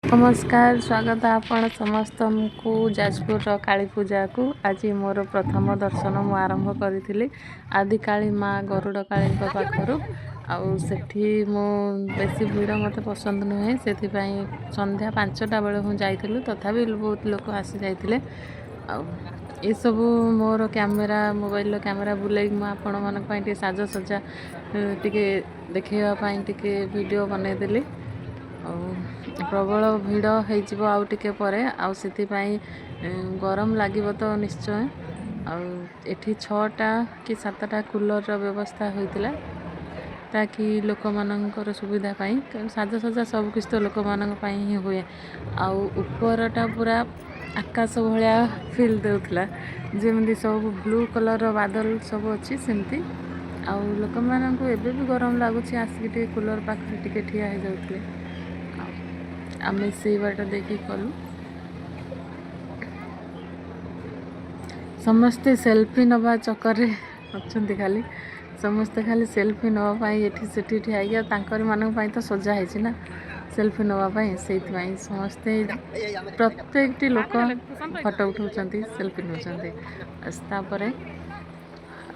ନମସ୍କାର, ସ୍ୱାଗତ ଆପଣ ସମସ୍ତଙ୍କୁ ଯାଜପୁରର କାଳୀ ପୂଜାକୁ। ଆଜି ମୋର ପ୍ରଥମ ଦର୍ଶନ ମୁଁ ଆରମ୍ଭ କରିଥିଲି ଆଦିକାଳୀ ମା ଗରୁଡ଼ କାଳୀଙ୍କ ପାଖରୁ। ଆଉ ସେଠି ମୁଁ ବେଶୀ ଭିଡ଼ ମୋତେ ପସନ୍ଦ ନୁହେଁ, ସେଥିପାଇଁ ସନ୍ଧ୍ୟା 5ଟା ବେଳେ ମୁଁ ଯାଇଥିଲୁ। ତଥାପି ବହୁତ ଲୋକ ଆସିଯାଇଥିଲେ। ଆଉ ଏସବୁ ମୋର କ୍ୟାମେରା, ମୋବାଇଲର କ୍ୟାମେରା ବୁଲେଇକି ମୁଁ ଆପଣମାନଙ୍କ ପାଇଁ ଟିକେ ସାଜସଜ୍ଜା ଟିକେ ଦେଖେଇବା ପାଇଁ ଟିକେ ଭିଡ଼ିଓ ବନେଇଦେଲି। ଆଉ ପ୍ରବଳ ଭିଡ଼ ହେଇଯିବ ଆଉ ଟିକେ ପରେ, ଆଉ ସେଥିପାଇଁ ଗରମ ଲାଗିବ ତ ନିଶ୍ଚୟ। ଆଉ ଏଠି 6ଟା କି 7ଟା କୁଲରର ବ୍ୟବସ୍ଥା ହୋଇଥିଲା, ତାକି ଲୋକମାନଙ୍କର ସୁବିଧା ପାଇଁ, କାରଣ ସାଜସଜ୍ଜା ସବୁକିଛି ତ ଲୋକମାନଙ୍କ ପାଇଁ ହିଁ ହୁଏ। ଆଉ ଉପରଟା ପୁରା ଆକାଶ ଭଳିଆ ଫିଲ୍ ଦେଉଥିଲା, ଯେମିତି ସବୁ ବ୍ଲୁ କଲର୍ର ବାଦଲ ସବୁ ଅଛି ସେମିତି। ଆଉ ଲୋକମାନଙ୍କୁ ଏବେ ବି ଗରମ ଲାଗୁଛି, ଆସିକି ଟିକେ କୁଲର୍ ପାଖରେ ଟିକେ ଠିଆ ହେଇଯାଉଥିଲେ। ଆଉ ଆମେ ସେଇ ବାଟ ଦେଇକି ଗଲୁ। ସମସ୍ତେ ସେଲ୍ଫି ନେବା ଚକରରେ ଅଛନ୍ତି, ଖାଲି ସମସ୍ତେ ଖାଲି ସେଲ୍ଫି ନେବା ପାଇଁ ଏଠି ସେଠି ଠିଆ ହେଇକି। ଆଉ ତାଙ୍କରି ମାନଙ୍କ ପାଇଁ ତ ସଜା ହେଇଛି ନା ସେଲ୍ଫି ନେବା ପାଇଁ, ସେଇଥିପାଇଁ ସମସ୍ତେ ପ୍ରତ୍ୟେକଟି ଲୋକ ଫଟୋ ଉଠାଉଛନ୍ତି, ସେଲ୍ଫି ନେଉଛନ୍ତି। ତାପରେ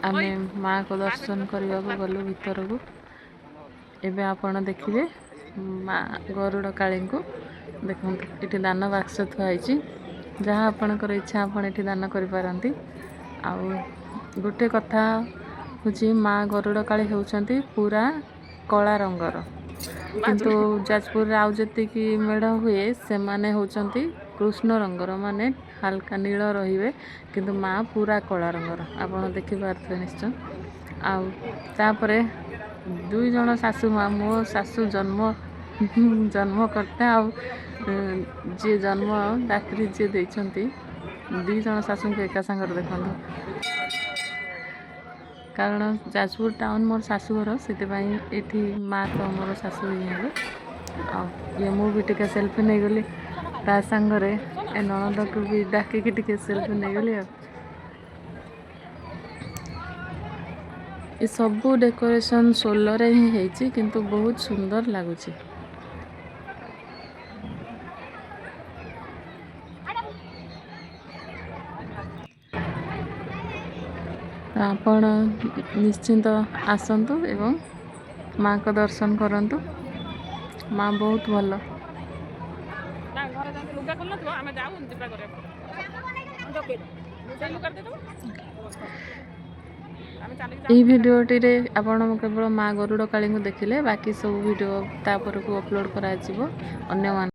ଆମେ ମାଆକୁ ଦର୍ଶନ କରିବାକୁ ଗଲୁ ଭିତରକୁ। ଏବେ ଆପଣ ଦେଖିବେ ମା ଗରୁଡ଼ କାଳୀଙ୍କୁ। ଦେଖନ୍ତୁ, ଏଠି ଦାନ ବାକ୍ସ ଥୁଆ ହେଇଛି, ଯାହା ଆପଣଙ୍କର ଇଚ୍ଛା ଆପଣ ଏଠି ଦାନ କରିପାରନ୍ତି। ଆଉ ଗୋଟେ କଥା ହେଉଛି, ମା ଗରୁଡ଼ କାଳୀ ହେଉଛନ୍ତି ପୁରା କଳା ରଙ୍ଗର, କିନ୍ତୁ ଯାଜପୁରରେ ଆଉ ଯେତିକି ମେଢ଼ ହୁଏ ସେମାନେ ହେଉଛନ୍ତି କୃଷ୍ଣ ରଙ୍ଗର, ମାନେ ହାଲକା ନୀଳ ରହିବେ, କିନ୍ତୁ ମା ପୁରା କଳା ରଙ୍ଗର, ଆପଣ ଦେଖିପାରୁଥିବେ ନିଶ୍ଚୟ। ଆଉ ତାପରେ ଦୁଇ ଜଣ ଶାଶୁ ମା, ମୋ ଶାଶୁ ଜନ୍ମକର୍ତ୍ତା ଆଉ ଯିଏ ଜନ୍ମ ଦାତ୍ରୀ ଯିଏ ଦେଇଛନ୍ତି, ଦୁଇ ଜଣ ଶାଶୁଙ୍କୁ ଏକା ସାଙ୍ଗରେ ଦେଖନ୍ତୁ। କାରଣ ଯାଜପୁର ଟାଉନ୍ ମୋର ଶାଶୁଘର, ସେଥିପାଇଁ ଏଠି ମା ତ ମୋର ଶାଶୁ ହିଁ ହେବେ। ଆଉ ଇଏ ମୁଁ ବି ଟିକେ ସେଲ୍ଫି ନେଇଗଲି ତା ସାଙ୍ଗରେ, ଏ ନଣନ୍ଦକୁ ବି ଡାକିକି ଟିକେ ସେଲ୍ଫି ନେଇଗଲି। ଆଉ ଏସବୁ ଡେକୋରେସନ୍ ସୋଲରେ ହିଁ ହେଇଛି, କିନ୍ତୁ ବହୁତ ସୁନ୍ଦର ଲାଗୁଛି। ତ ଆପଣ ନିଶ୍ଚିନ୍ତ ଆସନ୍ତୁ ଏବଂ ମାଆଙ୍କ ଦର୍ଶନ କରନ୍ତୁ। ମା ବହୁତ ଭଲ। ନା, ଘରେ ଯାଇକି ଲୁଗା ଖୋଲି ନଥିବ, ଆମେ ଯାଉ ଯିବା କରିବାକୁ। ସେଇ ଲୁଗାରେ ଦେଇଦେବ, ଆମେ ଚାଲିକି ଏଇ ଯାଉ। ଭିଡ଼ିଓଟିରେ ଆପଣ କେବଳ ମା ଗରୁଡ଼ କାଳୀଙ୍କୁ ଦେଖିଲେ, ବାକି ସବୁ ଭିଡ଼ିଓ ତାପରକୁ ଅପଲୋଡ଼ କରାଯିବ ଅନ୍ୟମାନ